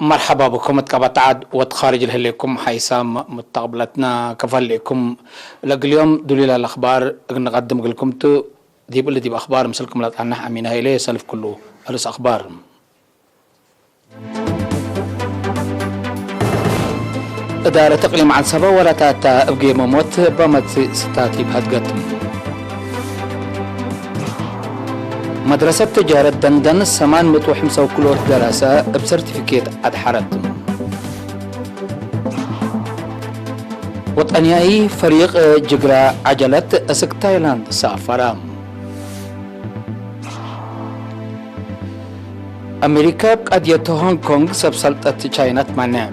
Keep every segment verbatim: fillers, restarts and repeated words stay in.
መርሐባ ብኩም እት ቀበት ዐድ ወእት ካርጅ ለህሌኩም ሓይሳም ሙተቅብለትና፣ ከፎ ህሌኩም። ለእግል ዮም ዱሉይ ለህለ አኽባር እግል ንቀድም እግልኩም ቱ። ዲብ እሊ ዲብ አኽባር ምስልኩም ለአጽንሕ አሚን ሀይሌ። ሰልፍ ክሉ። አርእስ አኽባር። እዳረት እቅሊም ዐንሰበ ወላታታ እብ ጌመ ሞት በመጽእ ስታቲብ ሀድገት። መድረሰት ትጃረት ደንደን ሰማን ምእት ወሐምሳ ወክልኦት ደረሰ እብ ሰርቲፊኬት አድሐረት። ወጠንያይ ፈሪቅ ጅግረ ዐጀለት እስክ ታይላንድ ሳፈረ። አሜሪከ እብ ቀድየት ሆንግ ኮንግ ሰብ ሰልጠት ቻይና ትመንዕ።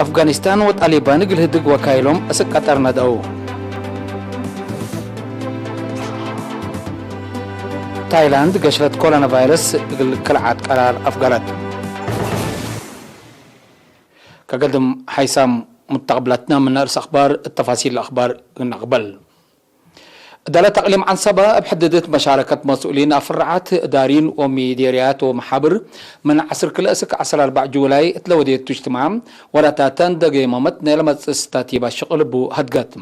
አፍጋኒስታን ወጣሊባን እግል ህድግ ወካይሎም እስክ ቀጠር ነድአው። ታይላንድ ገሽረት ኮሮና ቫይረስ እግል ከልዓት ቀራር አፍገረት። ከገድም ሓይሳም ሙተቅብለትና፣ ምን ርእስ አኽባር እት ተፋሲል አኽባር እንቅበል። እዳለት አቅሊም ዐንሰበ እብ ሕድድት መሻረከት መስኡሊን አፍረዓት እዳሪን ወሚዴርያት ወመሓብር፣ ምን ዐስር ክልኤ እስክ ዐስር አርበዕ ጁላይ እት ለወዴቱ እጅትማዕ፣ ወላታተ እንደ ጌመመት ናይ ለመጽእ ስታቲብ አሽቅል እቡ ሀድገት።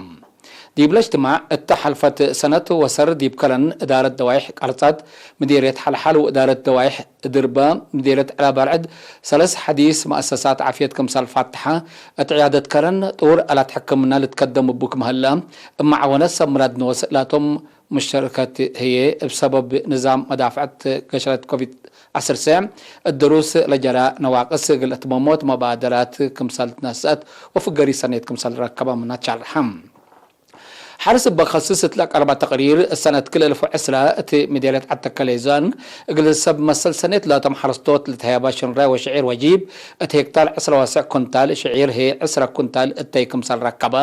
ዲብለ እጅትማዕ እተ ሐልፈት ሰነት ወሰር ዲብ ከረን እዳረት ደዋይሕ ቀርጻት፣ ምዴርየት ሐልሓል ወእዳረት ደዋይሕ ድርበ፣ ምዴርየት ዕላ በልዕድ ሰለስ ሐዲስ መአሰሳት ዓፍየት ክምሰል ፋትሐ፣ እት ዕያደት ከረን ጥውር አላት ሕክምና ልትከደም እቡ ክም ሀለ፣ እብ መዓወነት ሰብ ምራድ ንወስ ላቶም ሙሸርከት ህዬ፣ እብ ሰበብ ንዛም መዳፍዐት ገሽረት ኮቪድ ዐስር ሰዕ እት ድሩስ ለጀረ ነዋቅስ እግል እትመሞት መባደራት ክምሰል ትነስአት ወፍገሪ ሰኔት ክምሰል ረከበ ምናት ሸርሐ። ሐርስ እበ ከስስ እት ለቀርበ ተቅሪር፣ ሰነት ክል እልፍ ወዕስረ እት ምዴርየት ዐድ ተከሌ ዞን እግል ሰብ መሰል ሰኔት ላቶም ሐረስቶት ልትሀየበ ሽንራይ ወሽዒር ወጂብ፣ እት ሄክታር ዕስረ ወሰዕ ኩንታል፣ ሽዒር ህዬ ዕስረ ኩንታል እተይ ክምሰል ረከበ።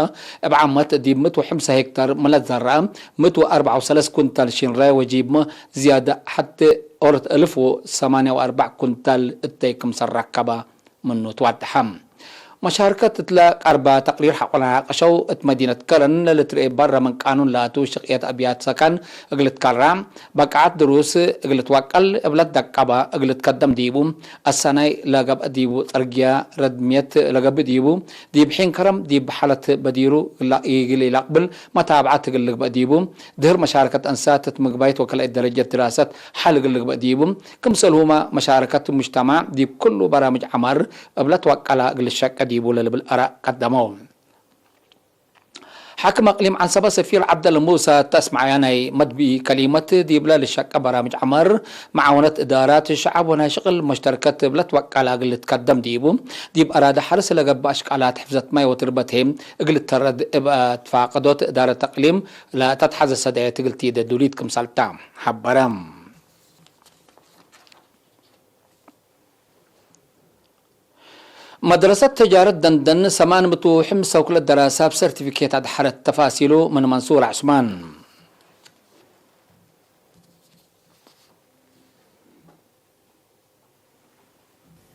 እብ ዓመት ዲብ ምእት ወሐምሳ ሄክታር ምን ለትዘረአ፣ ምእት ወአርበዕ ወሰለስ ኩንታል ሽንራይ ወጂብመ ዝያደ ሐቴ ኦርት እልፍ ወሰማንያ ወአርበዕ ኩንታል እተይ ክምሰል ረከበ ምኑ ትዋደሐ። መሻርከት እትለ ቀርበ ተቅሪር ሐቆ ለናቀሸው፣ እት መዲነት ከረን ለልትርኤ በረ ምን ቃኑን ላቱ ሽቅየት አብያት ሰካን እግል ትከራ፣ በቃዐት ድሩስ እግል ትወቀል እብለ ደቀበ እግል ትከደም ዲቡ፣ አሰናይ ለገብአ ዲቡ፣ ጽርግያ ረድምየት ለገብእ ዲቡ፣ ዲብ ሒን ከረም ዲብ ሐለት በዲሩ እግል ኢለቅብል መታብዐት እግል ልግበእ ዲቡ፣ ድህር መሻርከት አንሳት እት ምግባይት ወከልአይት ደረጀት ድራሰት ሐል እግል ልግበእ ዲቡ፣ ክምሰልሁመ መሻረከት ሙጅተማዕ ዲብ ክሉ በራምጅ ዐማር እብለ ትወቀላ እግል ልሸቄ ዲቡ ለልብል አራእ ቀደመው። ሓክም አቅሊም ዐንሰበ ሰፊር ዐብደለ ሙሰ እተ አስመዐያ ናይ መድቢ ከሊመት፣ ዲብለ ልሸቄ በራምጅ ዐማር መዓወነት እዳራት ሸዐብ ወናይ ሽቅል ሙሽተርከት እብለ ትወቀላ እግል ልትከደም ዲቡ፣ ዲብ አራደ ሐርስ ለገብእ አሽቃላት ሕፍዘት ማይ ወትርበት ህዬ እግል ልተረድ እብ አትፋቀዶት እዳረት አቅሊም ለተትሐዘ ሰዳየት እግል ቲደ ዱሊት ክምሰልታ ሐበረ። መድረሰት ተጃረት ደንደን ሰማን ምእት ወሐምሳ ወክልኤ ደራሰ እብ ሰርቲፊኬት አድሐረት። ተፋሲሉ ምን መንሱር ዑስማን።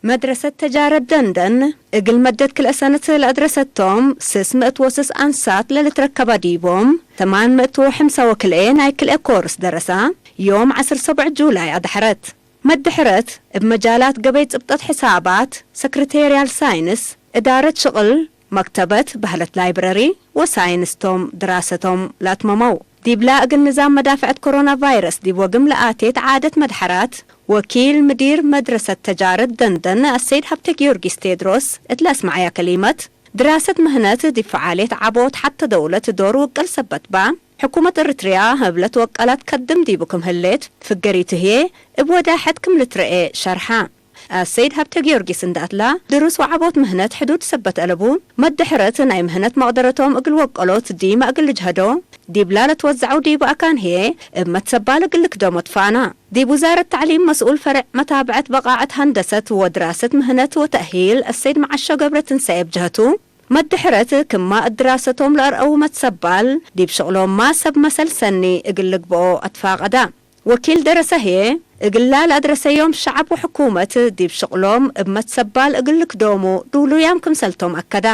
መድረሰት ተጃረት ደንደን እግል መደት ክልኤ ሰነት ለአድረሰቶም ስስ ምእት ወስስ አንሳት ለልትረከበ ዲቦም፣ ሰማን ምእት ወሐምሳ ወክልኤ ናይ ክልኤ ኮርስ ደረሰ ዮም ዐስር ሰቡዕ ጁላይ አድሐረት። መድሕረት እብ መጃላት ገበይ ጽብጠት ሕሳባት፣ ሰክርቴርያል ሳይንስ፣ እዳረት ሽቅል፣ መክተበት፣ በህለት ላይብረሪ ወሳይንስ ቶም ድራሰቶም ለአትመመው። ዲብላ እግል ንዛም መዳፍዐት ኮሮና ቫይረስ ዲብ ወግም ለአቴት ዓደት መድሐራት፣ ወኪል ምዲር መድረሰት ተጃረት ደንደን አሰይድ ሀብተጊዮርጊስ ቴድሮስ እት ለአስመዐያ ከሊመት፣ ድራሰት ምህነት ዲብ ፈዓልየት ዐቦት ሐተ ደውለት ዶር ውቅል ሰበት በ፣ ሕኩመት እርትርያ እብ ለትወቀላት ከድም ዲቡ ክም ህሌት፣ ፍገሪቱ ህዬ እብ ወዳሐት ክም ልትረኤ ሸርሐ። አሰይድ ሀብተጊዮርጊስ እንደ አትላ፣ ድሩስ ወዐቦት ምህነት ሕዱድ ሰበት አለቡ፣ መድሕረት ናይ ምህነት መቅደረቶም እግል ወቀሎት ዲመ እግል ልጅሀዶ፣ ዲብላ ለትወዘዐው ዲቡ አካን ህዬ እብ መትሰባል እግል ልክደሞ ትፋና። ዲብ ውዛረት ተዕሊም መስኡል ፈሬዕ መታብዐት በቃዐት ሀንደሰት ወድራሰት ምህነት ወተእሂል አሰይድ መዓሾ ገብረትንሳኤ እብ ጀሀቱ፣ መድሕረት ክማ እት ድራሰቶም ለአርአዉ መትሰባል፣ ዲብ ሽቅሎምማ ሰብ መሰል ሰኒ እግል ልግብኦ አትፋቀዳ። ወኪል ደረሰ ህዬ፣ እግላ ለአድረሰዮም ሸዐብ ወሕኩመት ዲብ ሽቅሎም እብ መትሰባል እግል ልክዶሙ ዱሉያም ክምሰልቶም አከዳ።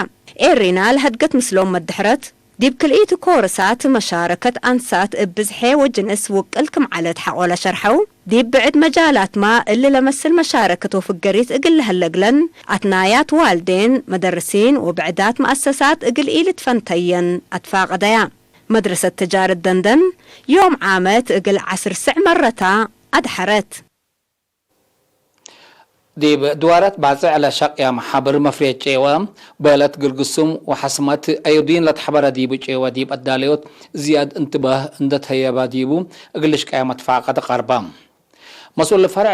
ኤሪና ለሀድገት ምስሎም መድሕረት፣ ዲብ ክልኢቱ ኮርሳት መሻረከት አንሳት እብ ብዝሐ ወጅንስ ውቅል ክም ዐለት ሐቆለ ሸርሐው፣ ዲብ ብዕድ መጃላትመ እሊ ለመስል መሻረከት ወፍገሪት እግል ለሀለ እግለን አትናያት ዋልዴን፣ መደርሲን ወብዕዳት መአሰሳት እግል ኢልትፈንተየን አትፋቀደያ። መድረሰት ተጃረት ደንደን ዮም ዓመት እግል ዐስር ስዕ መረታ አድሐረት። ዲብ ድዋራት ባጽዕ ለሸቅያ መሓብር መፍሬት ጨወ በለት ግልግሱም ወሐስመት አዮዲን ለትሐበረ ዲቡ ጨወ ዲብ አዳለዮት ዝያድ እንትባህ እንደ ተሀየበ ዲቡ እግል ልሽቀየ መትፋቀድ ቀርበ። መስኡል ፈርዕ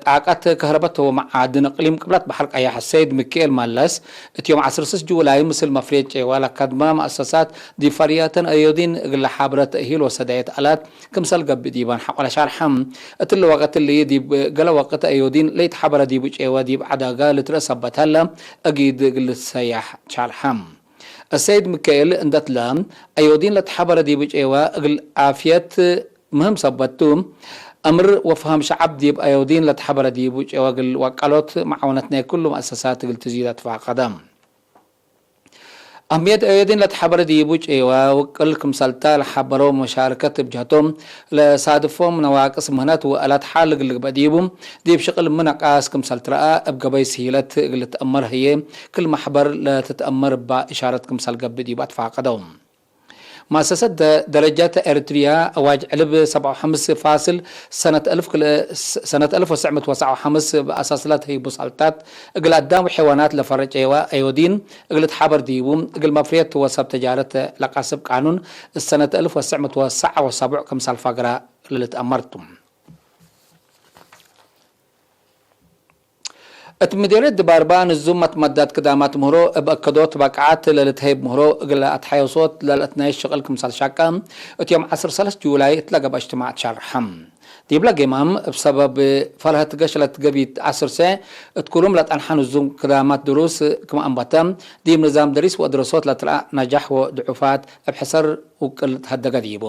ጣቀት ከህረበት ወመዓድን እቅሊም ቅብለት በሐር ቀያሕ ሰይድ ሚካኤል መለስ፣ እት ዮም ዐስር ስስ ጁላይ ምስል መፍሬት ጨወ ለከድመ መአሰሳት ዲብ ፈርያተን አዮዲን እግል ለሓብረ ተእሂል ወሰዳየት አላት ክምሰል ገብእ ዲበን ሐቆለ ሻርሐም። እትሊ ወቅት እሊ ዲብ ገለ ወቅት አዮዲን ለኢትሐበረ ዲቡ ጨወ ዲብ ዐዳጋ ልትረአ ሰበት ሀለ፣ አጊድ እግል ልትሰያሕ ሻርሐም። አሰይድ ሚካኤል እንደትለ፣ አዮዲን ለትሐበረ ዲቡ ጨወ እግል ዓፍየት ምህም ሰበት ቱ። አምር ወፍሃም ሸዐብ ዲብ አዮዲን ለትሐበረ ዲቡ ጨወ እግል ወቀሎት መዓውነት ናይ ኩሉ መአሰሳት እግል ትዚድ አትፋቀደ። አህምየት አዮዲን ለትሐበረ ዲቡ ጨወ ውቅል ክምሰልተ ለሐበረው መሻርከት እብ ጀህቶም፣ ለሳድፎም ነዋቅስ ምህነት ወአላት ሓል እግል ልግበእ ዲቡ፣ ዲብ ሽቅል ምን ነቃስ ክምሰል ትረአ፣ እብ ገበይ ስሂለት እግል ልትአመር ህዬ፣ ክል መሕበር ለትትአመር እባ እሻረት ክምሰል ገብእ ዲቡ አትፋቀደው። መአሰሰት ደ-፣ ደረጀት ኤረትርያ አዋጅ ዕልብ ሰብዓ ወሐምስ ፋስል ሰነት አልፍ ክል-፣ ሰነት አልፍ ወትስዕ ምእት ወሰብዓ ወሐምስ በአሳስላት ህይ ቡሳልታት እግል አዳም ወሐይዋናት ለፈርዕ ጨወ አዮዲን እግል ልትሓበር ዲቡ፣ እግል መፍሬት ወሰብ ተጃረት ለቃስብ ቃኑን ሰነት አልፍ ወትስዕ ምእት ወሰብዓ ወሰቡዕ ክምሰል ፈግረ ለልትአመር ቱ። እት ምዴርየት ድባርባ ንዙም መትመዳት ክዳማት ምህሮ እብ አከዶት በቅዓት ለልትሀይብ ምህሮ እግለ አትሐዮሶት ለልአትናይ ሽቅል ክምሰል ሻቀ፣ እት ዮም ዐስር ሰለስ ጁላይ እት ለገብአ እጅትማዕ ተሸርሐ። ዲብለ ጌማም እብ ሰበብ ፈልሀት ገሽ ለትገቢት ዐስር ሰዕ እት ክሉም ለጠንሐ ንዙም ክዳማት ድሩስ ክም አንበተ፣ ዲብ ንዛም ደሪስ ወአድረሶት ለትረአ ነጃሕ ወድዑፋት እብ ሕሰር ውቅል ተሀደገ ዲቡ።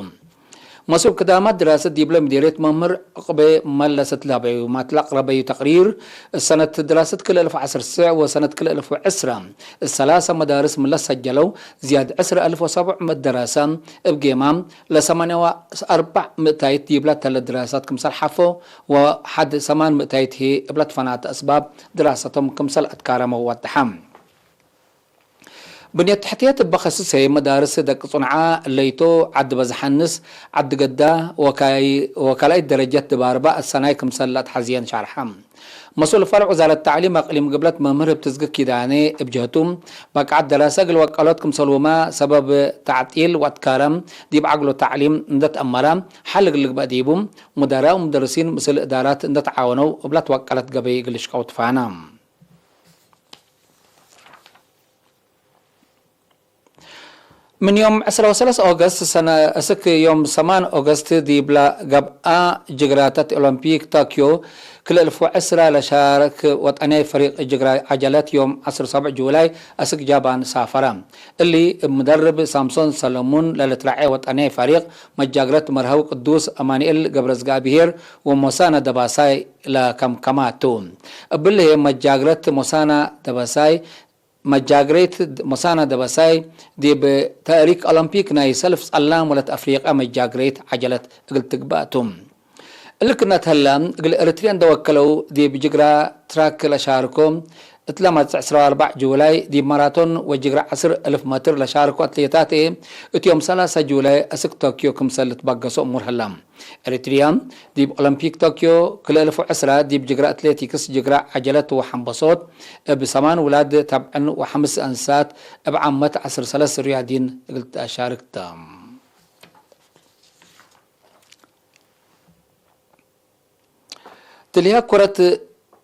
መስኡል ክዳማት ድራሰት ዲብለ ምዴርየት መምህር ዕቅቤ መለስ እት ለሀበዩ ማትለ አቅረበዩ ተቅሪር፣ ሰነት ድራሰት ክልኤ አልፍ ወዐስር ሰዕ ወሰነት ክልኤ አልፍ ወዐስረ እት ሰላሰ መዳርስ ምን ለሰጀለው ዝያድ ዐስር አልፍ ወሰቡዕ ምእት ደራሰ እብ ጌማ ለሰማንያ ወአርበዕ ምእታይት ዲብላ ተለ ድራሳት ክምሰል ሐፎ ወሐድ ሰማን ምእታይት ህዬ እብለ ትፈናተ አስባብ ድራሰቶም ክምሰል አትካረመው ወወደሐ። ብንየት ተሕትየት እበ ከስሰ መዳርስ ደቂ ጽንዓ፣ ለይቶ፣ ዐዲ በዝሐንስ፣ ዐዲ ገዳ ወካይ-፣ ወካልኣይት ደረጀት ድባርባ አሰናይ ክምሰል ለአትሐዝየን ሻርሐ። መስኡል ፈርዕ ውዛረት ተዕሊም አቅሊም ግብለት መምህር እብ ትዝግ ኪዳኔ እብ ጀህቱ፣ በቅዓት ደራሰ እግል ወቀሎት ክምሰልሁመ ሰበብ ተዕጢል ወአትካረም ዲብ ዐግሎ ተዕሊም እንደ ተአመረ፣ ሐል እግል ልግበእ ዲቡ፣ ሙደራእ ወሙደርሲን ምስል እዳራት እንደ ተዓወነው እብለ ትወቀለት ገበይ እግል ልሽቀው ትፋነ። ምን ዮም ዕስራ ወሰለስ ኦገስት ሰነ እስክ ዮም ሰማን ኦገስት ዲብለ ገብአ ጅግራተት ኦሎምፒክ ቶክዮ ክልኤ አልፍ ወዕስራ ለሻርክ ወጠንያይ ፈሪቅ ጅግራ ዐጀለት ዮም ዐስር ወሰብዕ ጁላይ አስክ ጃባን ሳፈረ። እሊ እብ ምደርብ ሳምሶን ሰለሙን ለልትረዔ ወጠንያይ ፈሪቅ መጃግረት መርሀዊ ቅዱስ አማኑኤል ገብረዝጋብሄር ወሞሳነ ደባሳይ ለከምከማቱ። እብሊ ህዬ መጃግረት ሞሳነ ደባሳይ መጃግሬት ሞሳና ደበሳይ ዲብ ተእሪክ ኦሎምፒክ ናይ ሰልፍ ጸላም ወለት አፍሪቀ መጃግሬት ዐጀለት እግል ትግበእ ቱ። እሊ ክነት ሀለ፣ እግል ኤረትርየ እንደ ወከለው ዲብ ጅግራ ትራክ ለሻርኮ፣ እት ለመጽእ ዕስራ ወአርበዕ ጁላይ ዲብ ማራቶን ወጅግራ ዐስር እልፍ መትር ለሻርኮ አትሌታት፣ እት ዮም ሰላሳ ጁላይ አስክ ቶክዮ ክምሰል ልትበገሶ እሙር ሀለ። ኤሪትርያ፣ ዲብ ኦሎምፒክ ቶክዮ ክልኤ እልፍ ወዕስራ፣ ዲብ ጅግረ አትሌቲክስ፣ ጅግረ ዐጀለት ወሐምበሶት፣ እብ ሰማን ውላድ ተብዕን ወሐምስ አንሳት፣ እብ ዓመት ዐስር ሰለስ ርያድይን እግል ተአሻርክ ተ። ትልህየ ኩረት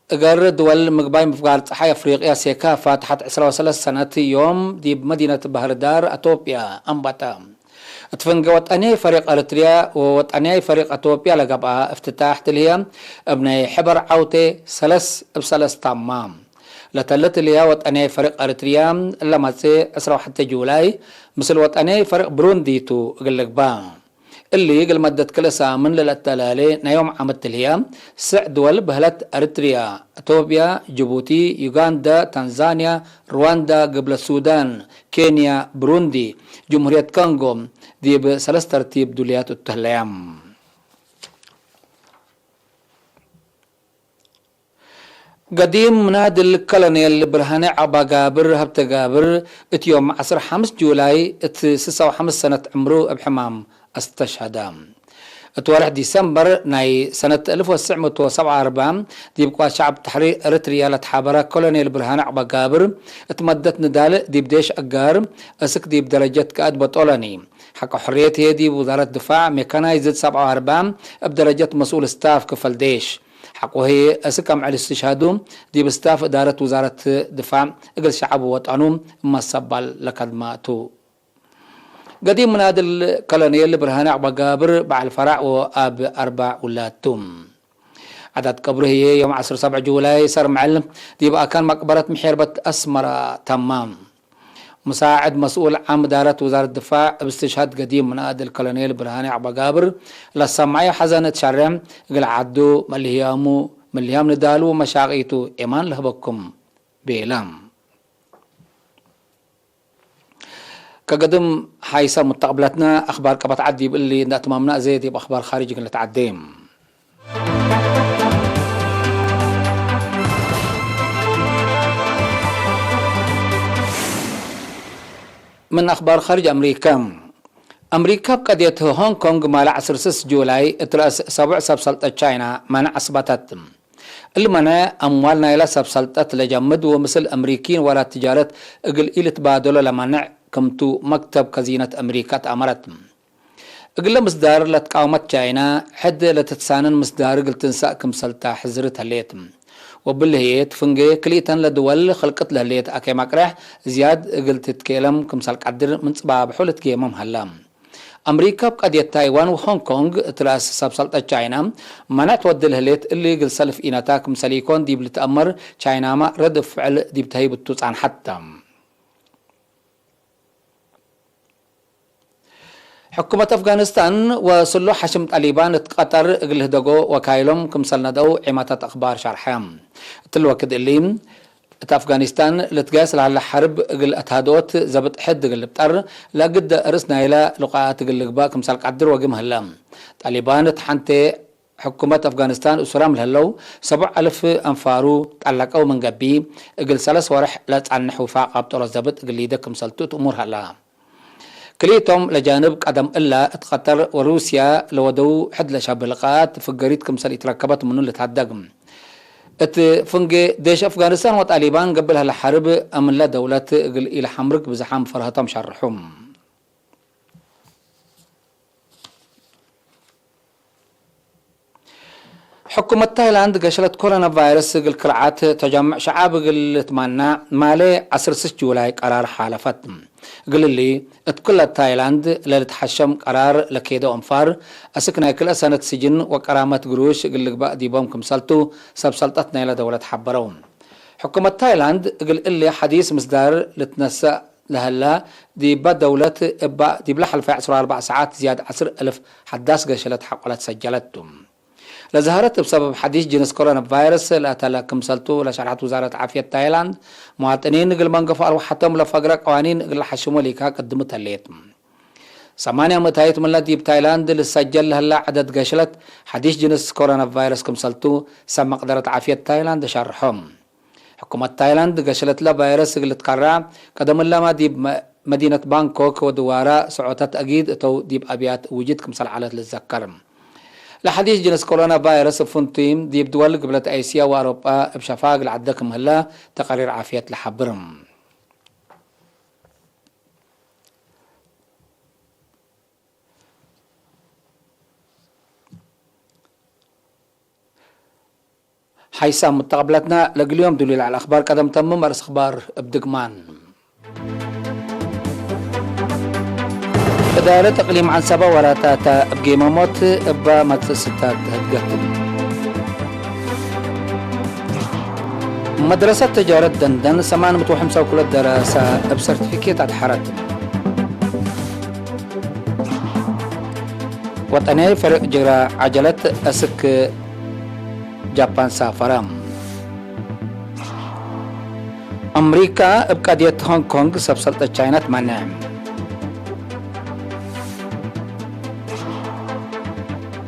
እገር ድወል ምግባይ ምፍጋር ጸሓይ አፍሪቅያ ሴካፋ ተሐት ዕስራ ወሰለስ ሰነት ዮም ዲብ መዲነት ባህርዳር አቶብያ አንበጠ። እት ፍንጌ ወጠንያይ ፈሪቅ ኤረትርያ ወወጠንያይ ፈሪቅ አቶብያ ለገብአ እፍትታሕ ትልህየ እብ ናይ ሕበር ዐውቴ ሰለስ እብ ሰለስ ታማ። ለተለ ትልህየ ወጠንያይ ፈሪቅ ኤረትርያ እለ መጽእ ዕስራ ወሐቴ ጁላይ ምስል ወጠንያይ ፈሪቅ ብሩንዲ ቱ እግል ልግበእ። እሊ እግል መደት ክልኤ ሳምን ለለአተላሌ ናይ ዮም ዓመት ትልህያ፣ ስዕ ድወል በህለት፣ ኤሪትርያ፣ አቶብያ፣ ጅቡቲ፣ ዩጋንዳ፣ ታንዛንያ፣ ርዋንዳ፣ ግብለ ሱዳን፣ ኬንያ፣ ብሩንዲ፣ ጅምሁርየት ኮንጎ፣ ዲብ ሰለስ ተርቲብ ዱልያት እቱ ህለያ። ገዲም ምናድል ኮሎኔል ብርሃነ ዐባጋብር ሀብተጋብር፣ እት ዮም ዐስር ሐምስ ጁላይ እት ስሳ ወሐምስ ሰነት ዕምሩ እብ ሕማም አስተሽሀደ። እት ወርሕ ዲሰምበር ናይ ሰነት አልፍ ወትስዕ ምእት ወሰብዓ ወአርበዕ፣ ዲብ ቅዋት ሸዐብ ተሕሪር ኤረትርያ ለትሓበረ ኮሎኔል ብርሃነ ዐባጋብር፣ እት መደት ንዳል ዲብ ዴሽ አጋር፣ እስክ ዲብ ደረጀት ቃእድ በጦለኒ። ሐቆ ሕርየት ህዬ ዲብ ውዛረት ድፋዕ ሜካናይዝድ ሰብዓ ወአርበዕ፣ እብ ደረጀት መስኡል ስታፍ ክፈል ዴሽ። ሐቆ ህዬ፣ እስክ አምዕል እስትሽሃዱ ዲብ ስታፍ እዳረት ውዛረት ድፋዕ እግል ሸዐብ ወጠኑ እመ ሰባል ለከድመ ቱ። ገዲም ምናድል ኮሎኔል ብርሃነ ዐባጋብር በዐል ፈራዕ ወአብ አርበዕ ውላድ ቱ። ዐዳት ቀብሩ ህዬ ዮም ዐስር ሰብዕ ጁላይ ሰርምዕል ዲብ አካን መቅበረት ምሔርበት አስመራ ተመ። ሙሳዕድ መስኡል ዓም እዳረት ውዛረት ድፋዕ፣ እብ እስትሽሃድ ገዲም ምናድል ኮሎኔል ብርሃኔ ዐባጋብር ለሰመዐዩ ሐዘን እት ሸሬሕ፣ እግል ዐዱ፣ መልህያሙ፣ መልህያም ንዳሉ ወመሻቂቱ ኤማን ለህበኩም ቤለ። ከገድም ሐይሰ ሙተቅብለትነ አክባር ቀበት ዐድ ዲብ እሊ እንደ አትማምና፣ እዜ ዲብ አክባር ካርጅ እግል ንትዐዴ። ምን አክባር ካርጅ አምሪከ። አምሪከ እብ ቀድየት ሆንግ ኮንግ ማለ ዐስር ስስ ጁላይ እት ረአስ ሰቡዕ ሰብ ሰልጠት ቻይና ማንዕ አስበተት። እሊ መንዕ አምዋል ናይለ ሰብ ሰልጠት ለጀምድ ወምስል አምሪኪን ወላ ትጃረት እግል ኢልትባደሎ ለመንዕ ክምቱ መክተብ ከዚነት አምሪከ ተአመረት። እግለ ምስዳር ለትቃወመት ቻይና፣ ሕድ ለትትሳነን ምስዳር እግል ትንሳእ ክምሰልታ ሕዝርት ህሌት። ወብለ ህዬ፣ እት ፍንጌ ክልኢተን ለድወል ክልቅት ለህሌት አኬም አቅሬሕ ዝያድ እግል ትትኬለም ክምሰል ቀድር ምን ጽባብሑ ልትጌመም ሀላ። አምሪከ እብ ቀድየት ታይዋን ወሆንግ ኮንግ እት ረአስ ሰብ ሰልጠት ቻይና መነዕ ትወዴ ለህሌት፣ እሊ እግል ሰልፍ ኢነታ ክምሰል ኢኮን ዲብ ልትአመር ቻይናመ ረድ ፍዕል ዲብ ተህይብ እቱ ጸንሐት። ሕኩመት አፍጋኒስታን ወስሉሕ ሐሽም ጣሊባን እት ቀጠር እግል ህደጎ ወካይሎም ክምሰል ነድአው ዒማታት አክባር ሸርሐ። እትሊ ወክድ እሊ፣ እት አፍጋኒስታን ልትጋየስ ለሀለ ሐርብ እግል አትሃድኦት ዘብጥ ሕድ እግል ልብጠር፣ ለእግደ እርስ ናይለ ልቃኣት እግል ልግበእ ክምሰል ቀድር ወግም ህለ። ጣሊባን እት ሐንቴ ሕኩመት አፍጋኒስታን እሱራም ለህለው ሰቡዕ አልፍ አንፋሩ ጠለቀው ምን ገብእ፣ እግል ሰለስ ወርሕ ለጸንሕ ውፋቅ አብጠሎ ዘብጥ እግል ሊደ ክምሰልቱ እት እሙር ሀላ። ክልኢቶም ለጃንብ ቀደም እለ እት ቀጠር ወሩስያ ለወደው ሕድ ለሸብህ ልቃኣት ፍገሪት ክምሰል ኢትረከበት ምኑ ልትሀደግ። እት ፍንጌ ዴሽ አፍጋኒስታን ወጣሊባን ገብእ ለሀለ ሐርብ አምንለ ደውለት እግል ኢለሐምርግ ብዝሓም ፈርሀቶም ሸርሑ። ሕኩመት ታይላንድ ገሽለት ኮሮና ቫይረስ እግል ክርዓት ተጀምዕ ሸዓብ እግል ልትመናዕ ማሌ ዐስር ስስ ጁላይ ቀራር ሓለፈት። እግል እሊ፣ እት ኩለ ታይላንድ ለልትሐሸም ቀራር ለኬደው አንፋር፣ አስክ ናይ ክልኤ ሰነት ስጅን ወቀራመት ግሩሽ እግል ልግባእ ዲቦም ክምሰልቱ ሰብ ሰልጠት ናይለ ደውለት ሐበረው። ሕኩመት ታይላንድ እግል እሊ ሐዲስ ምስዳር ልትነሰእ ለሀላ፣ ዲበ ደውለት እበ ዲብለ ሐልፈ ዐስር ወአርበዕ ሰዓት ዝያድ ዐስር እልፍ ሐዳስ ገሸለት ሐቆለት ሰጀለት ቱ። ለዘሀረት እብ ሰበብ ሐዲስ ጅንስ ኮሮና ቫይረስ ለአተለ ክምሰልቱ ለሸርሐት ውዛረት ዓፍየት ታይላንድ፣ መዋጥኒን እግል መንገፎ አርወሐቶም ለፈግረ ቀዋኒን እግል ለሐሽሞ ሊካ ቅድምት ህሌት። ሰማንያ ምእታይት ምነ ዲብ ታይላንድ ልሰጀል ለህላ ዐደድ ገሽለት ሐዲስ ጅንስ ኮሮና ቫይረስ ክምሰልቱ ሰብ መቅደረት ዓፍየት ታይላንድ ሸርሖ። ሕኩመት ታይላንድ ገሽለትለ ቫይረስ እግል ልትከረዕ፣ ቀደም እላመ ዲብ መ-፣ መዲነት ባንኮክ ወድዋራ ሰዖታት አጊድ እተው ዲብ አብያት ውጅድ ክምሰል ዐለት ልዘከር። ለሐዲስ ጅንስ ኮሮና ቫይረስ እብ ፍንቱይ ዲብ ድወል ግብለት ኤስያ ወአውሮጳ እብ ሸፋ እግል ዐደ ክም ህለ ተቀሪር ዓፍየት ለሐብር። ሓይሳም ሙተቀብለትና ለእግል ዮም ዱሉይ ለዐለ አኽባር ቀደም ተምም። አርእስ አኽባር እብ ድግማን። እዳረት እቅሊም ዐንሰበ ወራታተ እብ ጌመሞት እበ መትእስታት ህድገት። መድረሰት ተጃረት ደንደን ሰማን ምእት ወሐምሳ ወክልኤ ደረሰ እብ ሰርቲፊኬት አድሐረት። ወጠንያይ ፈሪቅ ጅግረ ዐጀለት እስክ ጃፓን ሳፈረ። አምሪካ እብ ቀድየት ሆንግ ኮንግ ሰብ ሰልጠት ቻይና ትመንዐ።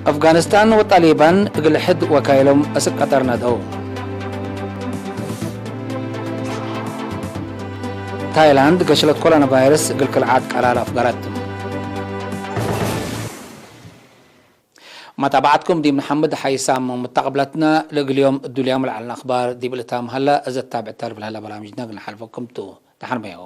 አፍጋኒስታን ወጣሊባን እግል ሕድ ወካይሎም እስክ ቀጠር ነደው። ታይላንድ ገሽለት ኮሮና ቫይረስ እግል ክልዓት ቀራር አፍገረት። መታብዐትኩም ዲብ ንሐምድ ሐይሳም ሙተቅብለትነ። ለእግል ዮም እዱልያም ለዐልነ አኽባር ዲብ ልታም ሀለ። እዘ ታብዕ ተርፍ ለሀለ በራምጅነ እግል ነሓልፈኩም ቱ። ደሐን በዩ።